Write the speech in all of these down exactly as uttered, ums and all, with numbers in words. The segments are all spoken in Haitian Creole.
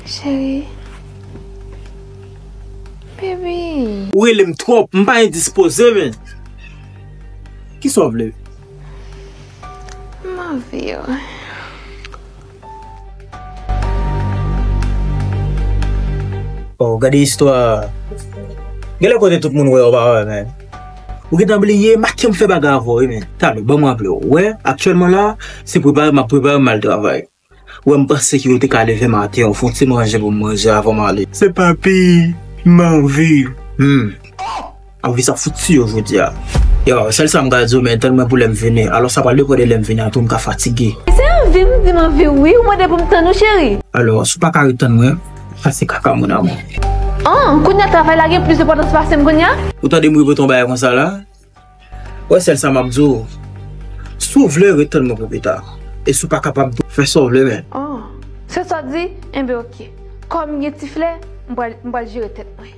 Cheri. Baby. Ou rele m twòp, m pa endispoze, men. Kisa w vle? M anvi w. Oh, gade istwa. Genlè kote tout moun wè w pa wè, men. Ou gentan bliye, make m fè bagay avè w, wi, men. Talè, ban m raple w. Wè, aktyèlman la, se prepare m ap prepare m al travay. Wè, m panse ke ou te ka leve maten, ou fè yon ti manje pou m manje avan m ale. Se papi, m anvi. Hmm. Anvi sa fouti yo jodi a. Yo, sèl sa m ka di w, men tann mwen pou lè m vini. Alò, sa pral depann de lè m vini a tou, m ka fatige. Se anvi m di m anvi wi, ou mande pou m tann ou, cheri. Alò, si w pa ka ret tann mwen, sa se kaka, mon amour. An, kounye a travay la gen plis enpòtans pase m kounye a? Ou tande m repete yon bagay konsa la? Wè, sèl sa m ap di w. Si w vle, ret tann mwen pou pita. E si w pa kapab tou, fè sa w vle, men. Oh, se sa w di? Enben, oke. Kòm m gen ti flè, m pral, m pral jere tèt mwen.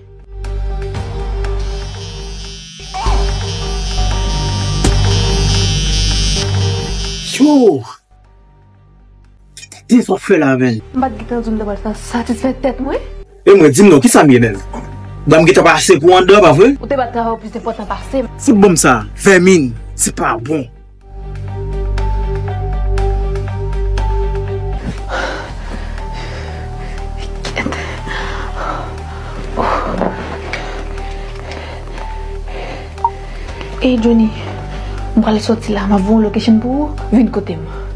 Yo! Kisa w ap fè la, men? M pa t gentan di w m ta pral sa satisfè tèt mwen? E mwen, di m non, kisa m ye menm? Ban m gentan pase pou anndan, pa vre? Ou te ba travay ou plis enpòtan pase m. Fout ban m sa, vèmin, se pa bon. Ey Johnny, m pral sòti la, m ap voye yon location pou ou, vin kote m.